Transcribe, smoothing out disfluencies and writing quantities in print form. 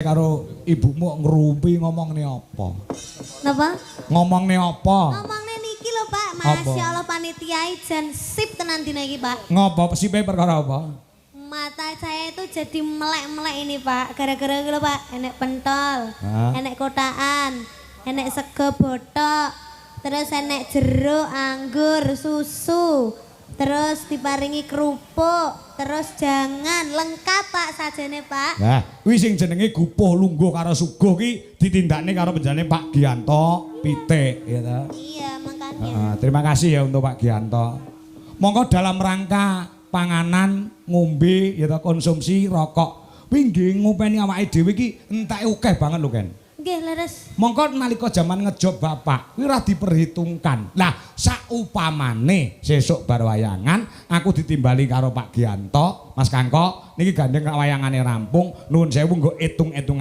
Karo ibumu ngrumpi ngomongne apa? Napa? Ngomongne apa? Ngomongne niki lho, Pak. Apa? Masya Allah, panitia jan sip tenan dina iki, Pak. Ngopo sipe perkara apa? Mata saya itu jadi melek-melek ini, Pak. Gara-gara iki lho, Pak, enek pentol, Hah? Enek kotakan, enek sego botok, terus enek jeruk, anggur, susu, terus diparingi kerupuk, terus jangan lengkap, Pak, sajane, Pak. Nah, kuwi sing jenenge gupuh lungguh karo suguh ki ditindakne karo panjenengane Pak Gianto Pitik, ya ta? Iya, makanya. Heeh, terima kasih ya untuk Pak Gianto. Monggo dalam rangka panganan, ngombe, ya ta, konsumsi rokok. Kuwi nggih ngopeni awake dhewe iki enteke akeh banget lho, Ken. Nggih, leres. Mongko nalika jaman ngejob bapak, kuwi ora diperhitungkan. Lah, saupamane sesuk bar wayangan, aku ditimbali karo Pak Gianto, Mas Kangko, niki gandeng wayangane rampung, nuwun sewu nggo etung-etungan.